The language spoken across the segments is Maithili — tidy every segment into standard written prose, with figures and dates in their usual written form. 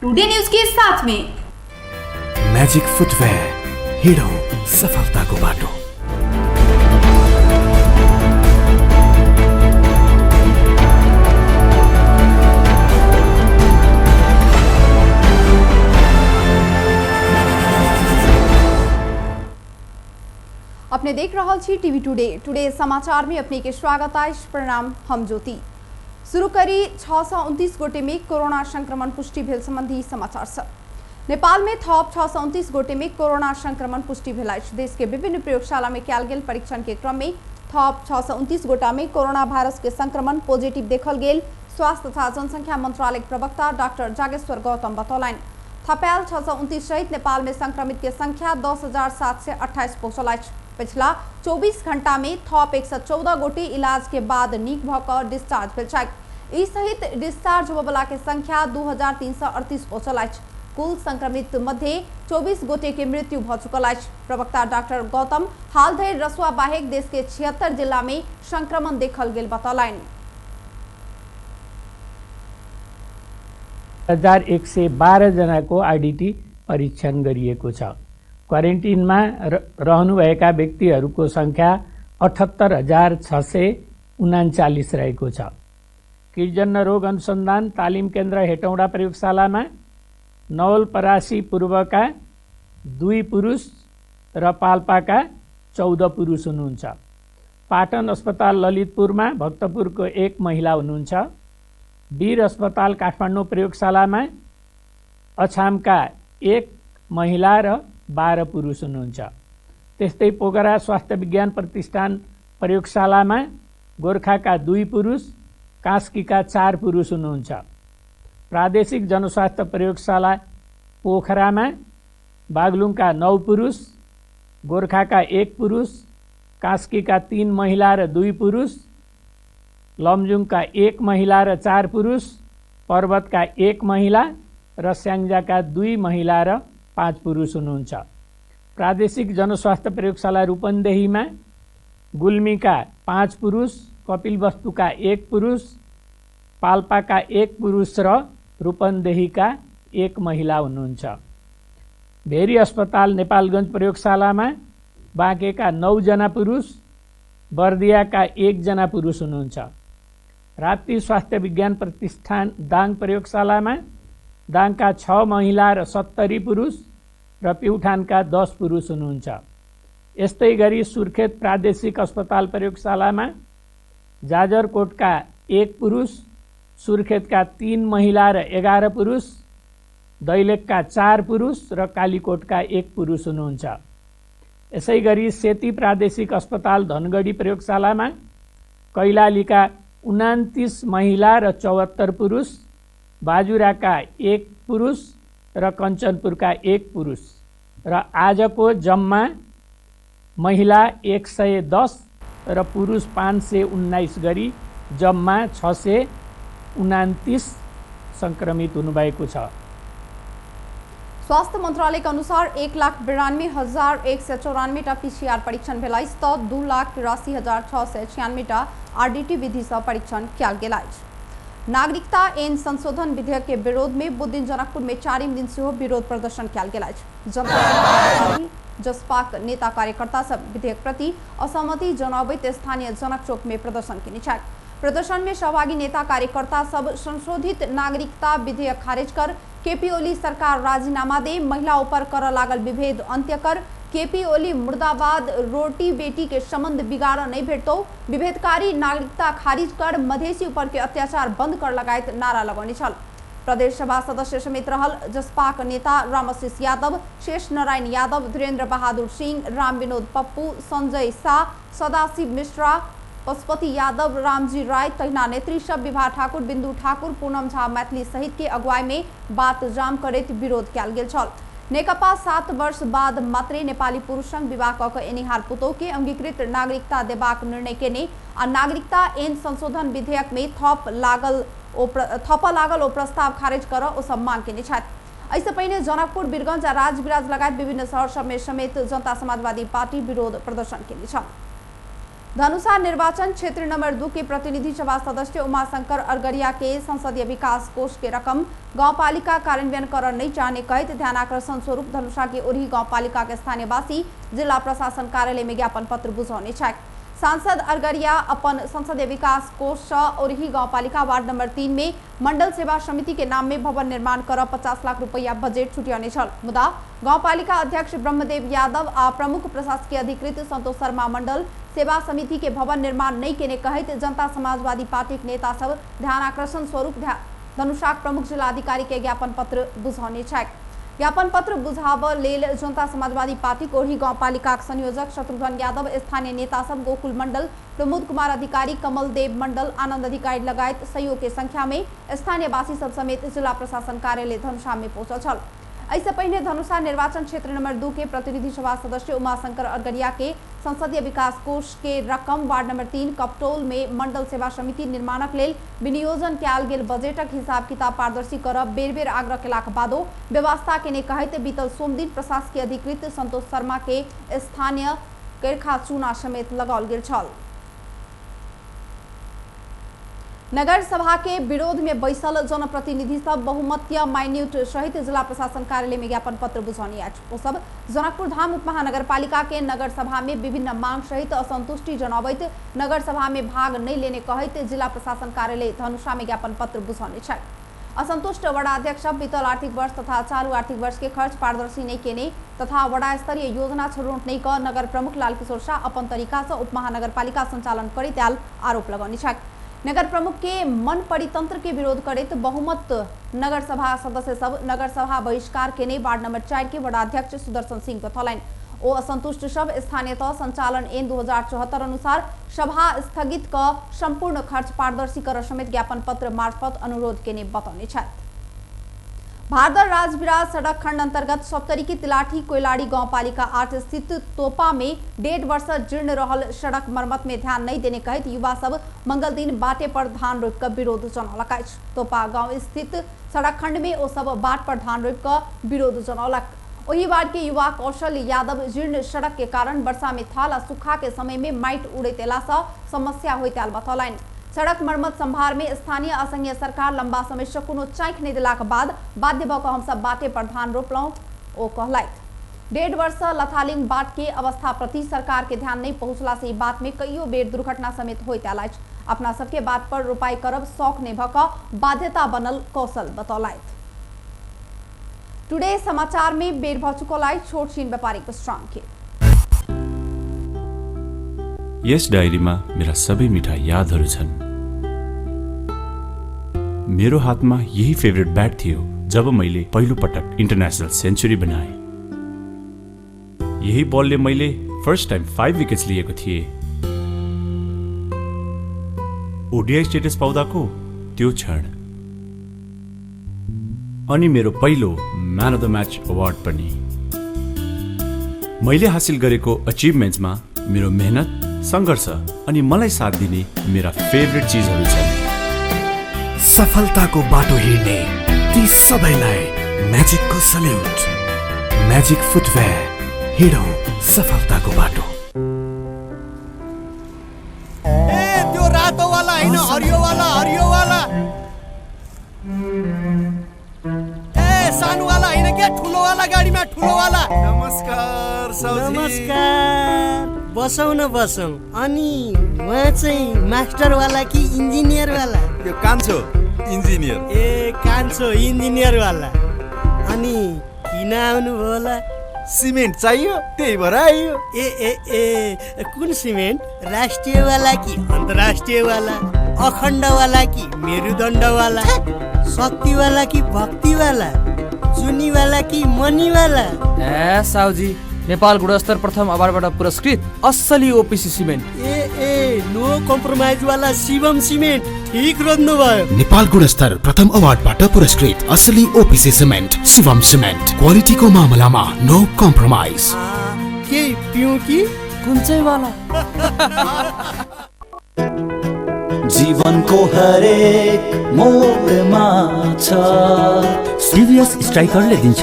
टुडे न्यूज के साथ में। म्याजिक फुटवेयर, हिँडौँ सफलताको बाटो। अपने देख रहल छी टीवी टुडे। टुडे समाचार में अपने के स्वागत अछि। प्रणाम, हम ज्योति। शुरू करी 629 गोटे में कोरोना संक्रमण पुष्टि भेल संबंधी समाचार से। नेपाल में थप 629 गोटे में कोरोना संक्रमण पुष्टि भेल अछि। देश के विभिन्न प्रयोगशाला में कयल गेल परीक्षण के क्रम में थप 629 गोटा में कोरोना वायरस के संक्रमण पॉजिटिव देखल गेल स्वास्थ्य तथा जनसंख्या मंत्रालय के प्रवक्ता डॉक्टर जागेश्वर गौतम बतौलनि। थपायल 629 सहित नेपाल में संक्रमित के संख्या 10,728 पहुंचल अछि। पिछला 24 घंटा में थप 114 गोटे इलाज के बाद नीक भऽ कऽ डिस्चार्ज भेल छथि। ई सहित डिस्चार्ज होबयवला के संख्या 2,338 पहुंचल अछि। कुल संक्रमित मध्य 24 गोटे के मृत्यु भऽ चुकल अछि। प्रवक्ता डॉक्टर गौतम हाल धरि रसुआ बाहेक देश के 76 जिला में संक्रमण देखल गेल बतौलनि। 1112 जनाको आरडिटी परीक्षण गरिएको छ। क्वारेन्टिनमा रहनुभएका व्यक्तिहरूको संख्या 78,639 रहेको छ। कीटजन्य रोग अनुसन्धान तालिम केन्द्र हेटौँडा प्रयोगशालामा नवलपरासी पूर्वका 2 पुरुष र पाल्पाका 14 पुरुष हुनुहुन्छ। पाटन अस्पताल ललितपुरमा भक्तपुरको 1 महिला हुनुहुन्छ। वीर अस्पताल काठमाडौँ प्रयोगशालामा अछामका 1 महिला र 12 पुरुष हुनुहुन्छ। त्यस्तै पोखरा स्वास्थ्य विज्ञान प्रतिष्ठान प्रयोगशालामा गोर्खाका 2 पुरुष, कास्कीका 4 पुरुष हुनुहुन्छ। प्रादेशिक जनस्वास्थ्य प्रयोगशाला पोखरामा बागलुङका 9 पुरुष, गोर्खाका 1 पुरुष, कास्कीका 3 महिला र 2 पुरुष, लमजुङका 1 महिला र 4 पुरुष, पर्वतका 1 महिला र स्याङ्जाका 2 महिला र 5 पुरुष हुनुहुन्छ। प्रादेशिक जनस्वास्थ्य प्रयोगशाला रूपन्देहीमा गुल्मीका 5 पुरुष, कपिलवस्तुका 1 पुरुष, पाल्पाका 1 पुरुष र रूपन्देहीका 1 महिला हुनुहुन्छ। भेरी अस्पताल नेपालगञ्ज प्रयोगशालामा बाँकेका 9 जना पुरुष, बर्दियाका 1 जना पुरुष हुनुहुन्छ। राप्ती स्वास्थ्य विज्ञान प्रतिष्ठान दाङ प्रयोगशालामा दाङका 6 महिला र 70 पुरुष र प्युठानका 10 पुरुष हुनुहुन्छ। यस्तै गरी सुर्खेत प्रादेशिक अस्पताल प्रयोगशालामा जाजरकोटका 1 पुरुष, सुर्खेतका 3 महिला र 11 पुरुष, दैलेखका 4 पुरुष र कालीकोटका 1 पुरुष हुनुहुन्छ। यसै गरी सेती प्रादेशिक अस्पताल धनगढी प्रयोगशालामा कैलालीका 29 महिला र 74 पुरुष, बाजुराका 1 पुरुष र कञ्चनपुरका 1 पुरुष र आजको जम्मा महिला 110 र पुरुष 519 गरी जम्मा 629 संक्रमित हुनुभएको छ। स्वास्थ्य मंत्रालय के अनुसार 1,92,194 टा पीसीआर परीक्षण भेल अछि तऽ 2,83,696 टा आरडीटी विधि सँ परीक्षण कयल गेल अछि। नागरिकता ऐन संशोधन विधेयक के विरोध में बुध दिन जनकपुर में 4 दिन सेहो विरोध प्रदर्शन कयल गेल अछि। जनता पार्टी जसपाक नेता कार्यकर्ता सब विधेयक प्रति असहमति जनाबैत स्थानीय जनक चौक में प्रदर्शन केने छथि। प्रदर्शन में सहभागी नेता कार्यकर्ता सब संशोधित नागरिकता विधेयक खारिज कर केपी ओली सरकार राजीनामा दे, महिला ऊपर कर लागल विभेद अंत्य कर, केपी ओली मुर्दाबाद, रोटी बेटी के संबंध बिगाड़ नहीं भेटतो, विभेदकारी नागरिकता खारिज कर, मधेसी ऊपर के अत्याचार बंद कर लगायत नारा लगौने छल। प्रदेश सभा सदस्य समेत रहल जसपाक नेता रामआशीष यादव, शेष नारायण यादव, धीरेन्द्र बहादुर सिंह, राम विनोद पप्पू, संजय शाह, सदाशिव मिश्रा, पशुपति यादव, रामजी राय तहिना नेत्री सब विभा ठाकुर, बिंदु ठाकुर, पूनम झा मैथिली सहित के अगुवाई में बात जाम करैत विरोध कयल गेल छल। नेकपा 7 वर्ष बाद मात्रे नेपाली पुरुष संग विवाह कऽ के एनिहार पुतोह के अंगीकृत नागरिकता देबाक निर्णय केने आ नागरिकता ऐन संशोधन विधेयक में थप लागल ओ प्रस्ताव खारिज कर ओ सब मांग केने छथि। एहिसँ पहिने जनकपुर, वीरगंज आ राजविराज लगायत विभिन्न शहर सब में समेत जनता समाजवादी पार्टी विरोध प्रदर्शन केने छल। धनुषा निर्वाचन क्षेत्र नंबर 2 के प्रतिनिधि सभा सदस्य उमाशंकर अरगरिया के संसदीय विकास कोष के रकम गाउँपालिका कार्यान्वयन कर नहीं चाहने कहत ध्यानाकर्षण स्वरूप धनुषा के ओरही गाउँपालिका के स्थानीयवासी जिला प्रशासन कार्यालय में ज्ञापन पत्र बुझौने छथि। सांसद अरगरिया अपन संसदीय विकास कोष से ओरही गाउँपालिका वार्ड नंबर 3 में मंडल सेवा समिति के नाम में भवन निर्माण कर 50 लाख रुपया बजट छुटियाने छल। मुदा गाउँपालिका अध्यक्ष ब्रह्मदेव यादव आ प्रमुख प्रशासकीय अधिकृत संतोष शर्मा मंडल सेवा समिति के भवन निर्माण नहीं केने कहत जनता समाजवादी पार्टी के नेता सब ध्यानाकर्षण स्वरूप धनुषाक प्रमुख जिलाधिकारी के ज्ञापन पत्र बुझौने छथि। ज्ञापन पत्र बुझाब लेल जनता समाजवादी पार्टी ओरही गाउँपालिका संयोजक शत्रुघ्न यादव, स्थानीय नेता सब गोकुल मंडल, प्रमोद कुमार अधिकारी, कमल देव मंडल, आनंद अधिकारी लगायत सैयों के संख्या में स्थानीयवासी सब समेत जिला प्रशासन कार्यालय धनुषा में पहुंचल छल। एहिसँ पहिने धनुषा निर्वाचन क्षेत्र नंबर 2 के प्रतिनिधि सभा सदस्य उमाशंकर अरगरिया के संसदीय विकास कोष के रकम वार्ड नंबर 3 कपटोल में मंडल सेवा समिति निर्माणक लेल विनियोजन कयल गेल बजटक हिसाब किताब पारदर्शी करब बेर बेर आग्रह केलाक बादो व्यवस्था केने कहैत बीतल सोमदिन प्रशासकीय अधिकृत संतोष शर्मा के स्थानीय केरखा चूना समेत लगाओल गेल छल। नगर सभा के विरोध में बैसल जनप्रतिनिधि सब बहुमतीय माइन्यूट सहित जिला प्रशासन कार्यालय में ज्ञापन पत्र बुझौने अछि। ओ सब जनकपुर धाम उप महानगरपालिका के नगर सभा में विभिन्न मांग सहित असंतुष्टि जनाबैत नगर सभा में भाग नहीं लेने कहैत जिला प्रशासन कार्यालय धनुषा में ज्ञापन पत्र बुझौने छथि। असंतुष्ट वडा अध्यक्ष सब बीतल आर्थिक वर्ष तथा चालू आर्थिक वर्ष के खर्च पारदर्शी नहीं केने तथा वडा स्तरीय योजना छनौट नहीं क नगर प्रमुख लालकिशोर शाह अपन तरीका से उप महानगरपालिका संचालन करैत आयल आरोप लगौने छथि। नगर प्रमुख के मन परितंत्र के विरोध करैत बहुमत नगर सभा सदस्य सब नगर सभा बहिष्कार केने वार्ड नंबर 4 के वडा अध्यक्ष सुदर्शन सिंह बतौलनि। ओ असंतुष्ट सब स्थानीय तह संचालन एन 2074 अनुसार सभा स्थगित क संपूर्ण खर्च पारदर्शी कर समेत ज्ञापन पत्र मार्फत अनुरोध केने बतौने छथि। भारदर राजविराज सड़क खंड अंतर्गत सप्तरी के तिलाठी कोयलाड़ी गाउँपालिका 8 स्थित तोपा में 1.5 वर्ष जीर्ण रहल सड़क मरम्मत में ध्यान नहीं देने कहत युवा सब मंगल दिन बाटे पर धान रोपि कऽ विरोध जनौलक अछि। तोपा गांव स्थित सड़क खंड में ओ सब बाट पर धान रोपि कऽ विरोध जनौलक। ओही वार्ड के युवा कौशल यादव जीर्ण सड़क के कारण वर्षा में थाल आ सूखा के समय में माटि उड़ैत अयला सँ समस्या होइत आयल बतौलनि। सड़क मरम्मत संभार में स्थानीय असंघीय सरकार लंबा समय से कोनो चाँखि नहीं दिलाक बाद बाध्य भऽ कऽ हमसब बाटे पर धान रोपलहुँ, ओ कहलथि। 1.5 वर्ष लथालिंग बाट के अवस्था प्रति सरकार के ध्यान नहीं पहुँचला से ई बात में कईयो बेर दुर्घटना समेत होइत आयल अछि। अपना सबके बात पर रोपाई करब शौक नहीं भऽ कऽ बाध्यता बनल कौशल बतौलथि। टुडे समाचार में बेर भऽ चुकल अछि छोट छिन व्यापारिक विश्राम के। यस डायरीमा मेरा सबै मिठा यादहरू छन्। मेरो हातमा यही फेभरेट ब्याट थियो जब मैले पहिलो पटक इन्टरनेसनल सेन्चुरी बनाएँ। यही बलले मैले फर्स्ट टाइम 5 विकेट्स लिएको थिएँ। ओडिआई स्टेटस पाउँदाको त्यो क्षण अनि मेरो पहिलो man of the match award पनि। मैले हासिल गरेको अचिभमेन्ट्समा मेरो मेहनत, सङ्घर्ष अनि मलाई साथ दिने मेरा फेभरेट चिजहरू छन्। सफलताको बाटो हिँड्ने ती सबैलाई म्याजिकको सल्युट। म्याजिक फुटवेयर, हिँडौँ सफलताको बाटो। ए त्यो रातोवाला होइन, हरियोवाला, हरियोवाला। ए सानोवाला होइन क्या, ठुलोवाला गाडीमा, ठुलोवाला। नमस्कार साउजी। नमस्कार, बसौँ न बसौँ। अनि उहाँ चाहिँ मास्टरवाला कि इन्जिनियरवाला? यो कान्छो इन्जिनियर। ए कान्छो इन्जिनियरवाला। अनि किन आउनुभयो होला? सिमेन्ट चाहियो, त्यही भएर आइयो। ए ए ए कुन सिमेन्ट? राष्ट्रियवाला कि अन्तर्राष्ट्रियवाला? अखण्डवाला कि मेरुदण्डवाला? शक्तिवाला कि भक्तिवाला? जुनीवाला कि मनीवाला? ए साउजी, नेपाल गुणस्तर प्रथम अवार्डबाट पुरस्कृत असली ओपिसी सिमेन्ट। ए ए नो कम्प्रोमाइजवाला शिवम सिमेन्ट, ठिक रोज्नु भयो। नेपाल गुणस्तर प्रथम अवार्डबाट पुरस्कृत असली ओपिसी सिमेन्ट शिवम सिमेन्ट, क्वालिटीको मामलामा नो कम्प्रोमाइज। केही पिउँ कि? कुन चाहिँ वाला? जीवनको हरेक मोडमा छ टिभीएस स्ट्राइकरले दिन्छ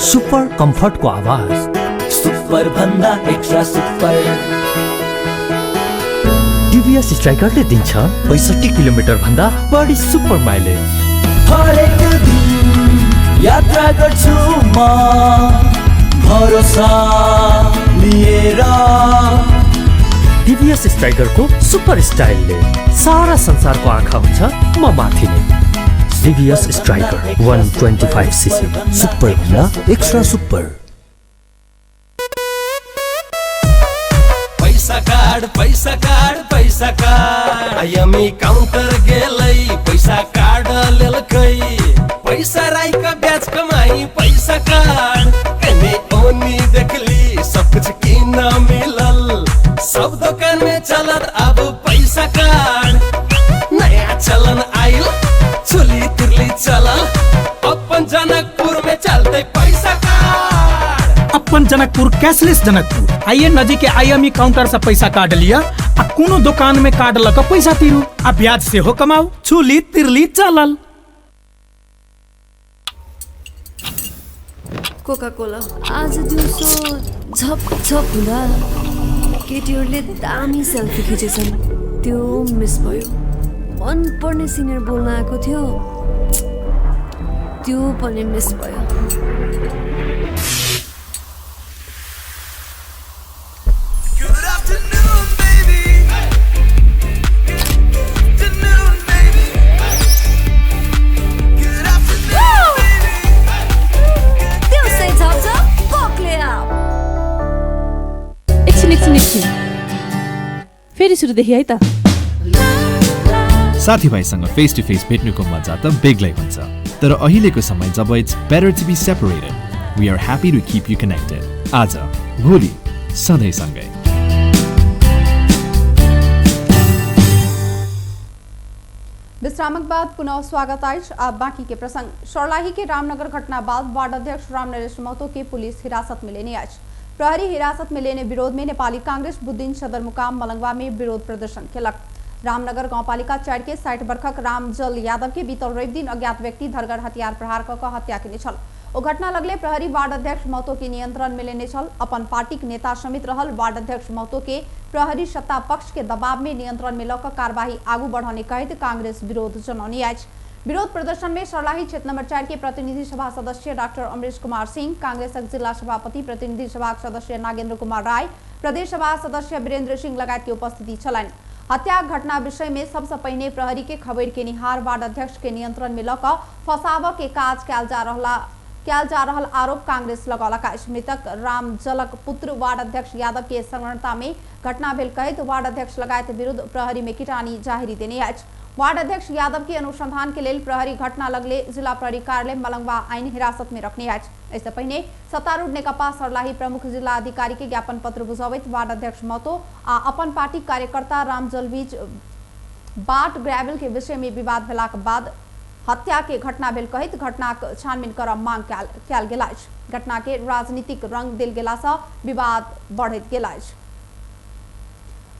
सुपर कम्फर्टको आवाज। सुपर भन्दा एक्स्ट्रा सुपर। टिभीएस स्ट्राइकरले दिन्छ 65 किलोमिटर भन्दा बढी सुपर माइलेज। हरेक दिन यात्रा गर्छु म भरोसा लिएर। टिभीएस स्ट्राइकरको सुपर स्टाइलले सारा संसारको आँखा हुन्छ म माथि नै। टिभीएस स्ट्राइकर 125 सीसी सुपर भन्दा एक्स्ट्रा सुपर। पैसा कार्ड पैसा कार्ड पैसा कार्ड आईएमई काउंटर गेलै पैसा कार्ड लेलकै पैसा राई का ब्याज कमाई पैसा कार्ड एने ओनी देखली सब कुछ की न मिलल सब दुकान में चलत अब पैसा कार्ड नया चलन आइल चुली तिरली चलल अपन जनकपुर में चलते पैसा कार्ड। अपन जनकपुर कैशलेस जनकपुर। आइए नजीक के आईएमई काउंटर से पैसा कार्ड लिया आ कोनो दुकान में कार्ड लग पैसा तीरू आ ब्याज से हो कमाओ चुली तिरली चलल। कोका कोला आज दिउँसो झप झप हुँदा केटीहरूले दामी सेल्फी खिचेछन् त्यो मिस भयो। मनपर्ने सिनियर बोल्न आएको थियो त्यो पनि मिस भयो। फेरि सुरुदेखि है त। साथीभाइसँग फेस टु फेस भेट्नुको मजा त बेग्लै हुन्छ तर अहिलेको समय जब it's better to be separated we are happy to keep you connected. आज भोलि सधैँ सँगै। विश्रामक बाद पुनः स्वागत अछि। अब बाकी के प्रसंग। सर्लाही के रामनगर घटना बाद वार्ड अध्यक्ष रामनरेश महतो के पुलिस हिरासत में लेने अछि। प्रहरी हिरासत में लेने विरोध में नेपाली कांग्रेस बुद्धिन सदरमुकाम मलंगवा में विरोध प्रदर्शन केलक। रामनगर गाउँपालिका 4 के 60 बर्खक रामजल यादव के बीतल रवि दिन अज्ञात व्यक्ति धरगर हथियार प्रहार क क हत्या केने छल। ओ घटना लगले प्रहरी वार्ड अध्यक्ष महतो के नियंत्रण में लेने छल। अपन पार्टीक नेता समेत रहल वार्ड अध्यक्ष महतो के प्रहरी सत्ता पक्ष के दबाव में नियंत्रण में लऽ क कार्यवाही आगू बढ़ाने कहैत कांग्रेस विरोध जनौने अछि। विरोध प्रदर्शन में सर्लाही क्षेत्र नंबर 4 के प्रतिनिधि सभा सदस्य डॉक्टर अमरेश कुमार सिंह, कांग्रेसक जिला सभापति प्रतिनिधि सभा सदस्य नागेंद्र कुमार राय, प्रदेश सभा सदस्य वीरेंद्र सिंह लगायत के उपस्थिति छलनि। हत्या घटना विषय में सबसे पहिने प्रहरी के खबर के निहार वार्ड अध्यक्ष के नियंत्रण में लऽ कऽ फंसाबऽ के काज कयल जा रहल आरोप कांग्रेस लगौलक अछि। मृतक रामजलक पुत्र वार्ड अध्यक्ष यादव के संलग्नता में घटना भेल कहैत वार्ड अध्यक्ष लगायत विरुद्ध प्रहरी में किटानी जाहिरी देने अछि। वार्ड अध्यक्ष यादव के अनुसंधान के लेल प्रहरी घटना लगले जिला प्रहरी कार्यालय मलंगवा आइन हिरासत में रखने अछि। एहिसँ पहिने सत्तारूढ़ नेकपा सर्लाही प्रमुख जिला अधिकारी के ज्ञापन पत्र बुझाबैत वार्ड अध्यक्ष महतो आ अपन पार्टी कार्यकर्ता रामजल बीच बाट ग्रेवल के विषय में विवाद भेलाक बाद हत्या के घटना भेल कहैत घटनाक छानबीन करऽ मांग कयल गेल अछि। घटना के राजनीतिक रंग देल गेलासँ विवाद बढ़ैत गेल अछि।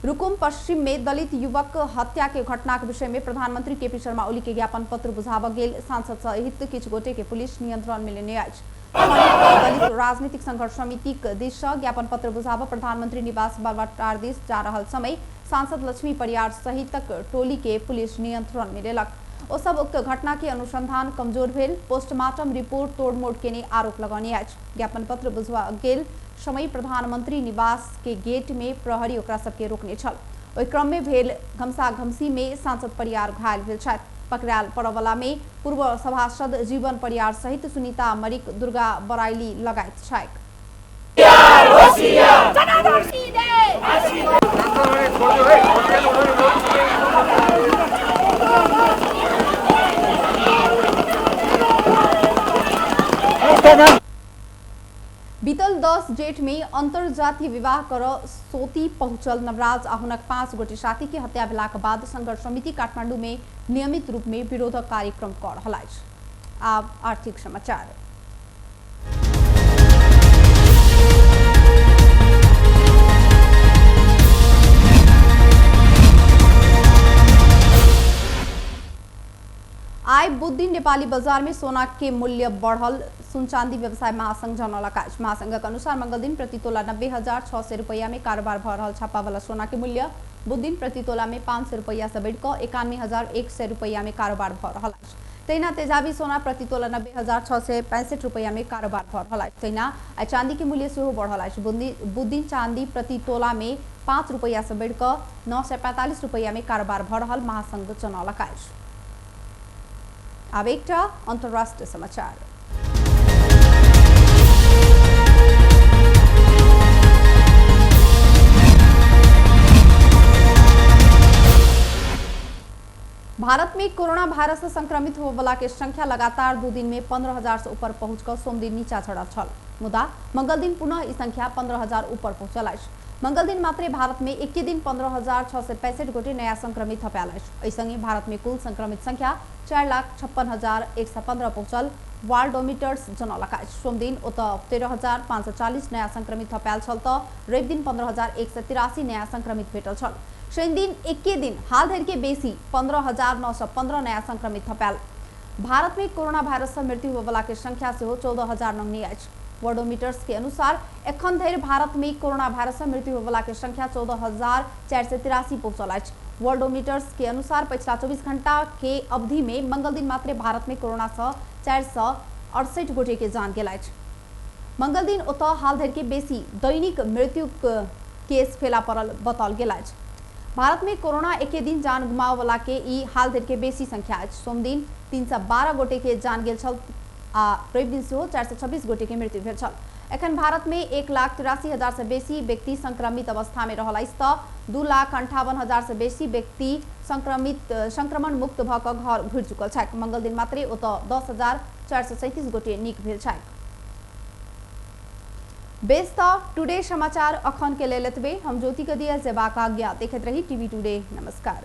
रुकुम पश्चिम में दलित युवक हत्या के घटना के विषय में प्रधानमंत्री केपी शर्मा ओली के ज्ञापन पत्र बुझाबऽ गेल सांसद सहित किछु गोटे के पुलिस नियंत्रण में लेने अछि। दलित राजनीतिक संघर्ष समिति दिस सँ ज्ञापन पत्र बुझाबऽ प्रधानमंत्री निवास बालवाटार दिस जा रहल समय सांसद लक्ष्मी परियार सहितक टोली के पुलिस नियंत्रण में लेलक। ओ सब उक्त घटना के अनुसंधान कमजोर भेल पोस्टमार्टम रिपोर्ट तोड़मोड़ केने आरोप लगौने अछि। ज्ञापन पत्र बुझवा गेल समय प्रधानमंत्री निवास के गेट में प्रहरी ओकरा सबके रोकने छल। ओहि क्रम में भेल घमसा घमसी में सांसद परियार घायल भेल छथि। पकड़ायल पड़वला में पूर्व सभासद जीवन परियार सहित सुनीता मरिक, दुर्गा बराइली लगायत छथि। बीतल 10 जेठ में अंतरजातीय विवाह कर सोती पहुंचल नवराज आ हुनक 5 गोटे साथी के हत्या भेलाक बाद संघर्ष समिति काठमांडू में नियमित रूप में विरोधक कार्यक्रम कर रहल अछि। आब आर्थिक समाचार। आइ बुधदिन नेपाली बाजार में सोना के मूल्य बढ़ल सुन चांदी व्यवसाय महासंघ जनौलक अछि। महासंघक अनुसार मंगलदिन प्रति तोला 90,600 रुपैया में कारोबार भऽ रहल छापावाला सोना के मूल्य बुधदिन प्रति तोला में 500 रुपैया से बढ़ि कऽ 91,100 रुपैया में कारोबार भऽ रहल अछि। तहिना तेजाबी सोना प्रति तोला 90,665 रुपैया में कारोबार भऽ रहल अछि। तहिना आइ चांदी के मूल्य सेहो बढ़ल अछि। बुधदिन चांदी प्रति तोला में 5 रुपैया से बढ़ि कऽ 945 रुपैया में कारोबार भऽ रहल महासंघ जनौलक अछि। आब एकटा अंतर्राष्ट्रीय समाचार। भारत में कोरोना वायरस से संक्रमित होबला के संख्या लगातार 2 दिन में 15,000 से ऊपर पहुंचकर सोमदिन नीचा झड़ल छल, मुदा मंगल दिन पुनः ई संख्या 15,000 ऊपर पहुंचल अछि। मंगल दिन मात्रे भारत में एके दिन 15,665 गोटे नया संक्रमित थपायल अछि। एहि संगे भारत में कुल संक्रमित संख्या 4,56,115 पहुंचल वर्ल्डोमीटर्स जनौलक अछि। सोमदिन ओतऽ 13,540 नया संक्रमित थपायल छल तऽ रवि दिन 15,183 नया संक्रमित भेटल छल। शनिदिन एके दिन हाल धरि के बेसी 15,915 नया संक्रमित थपायल। भारत में कोरोना वायरस से मृत्यु होबला के संख्या सेहो 14,000 नंगनी अछि। वर्ल्डोमीटर्स के अनुसार एखन धरि भारत में कोरोना वायरस से मृत्यु होबला के संख्या 14,483 पहुंचल अछि। वर्ल्डोमीटर्स के अनुसार पछिला 24 घंटा के अवधि में मंगल दिन मात्रे भारत में कोरोना से 468 गोटे के जान गेल अछि। मंगल दिन ओतऽ हाल धरि के बेसी दैनिक मृत्यु केस फेला पड़ल बताओल गेल अछि। भारत में कोरोना एके दिन जान गुमावला के ई हाल धरि के बेसी संख्या अछि। सोमदिन 312 गोटे के जान गेल छल आ रवि दिन सेहो 426 गोटे के मृत्यु भेल छल। एखन भारत में 1,83,000 से बेसी व्यक्ति संक्रमित अवस्था में रहल अछि तऽ 2,58,000 से बेसी व्यक्ति संक्रमण मुक्त भऽ कऽ घर घुरि चुकल छथि। मंगल दिन मात्रे ओतऽ 10,437 गोटे नीक भेल छथि। बेस तऽ टुडे समाचार अखन के लेल एतबे। हम ज्योति कदिया जेबाक आज्ञा। देखैत रही टीवी टुडे। नमस्कार।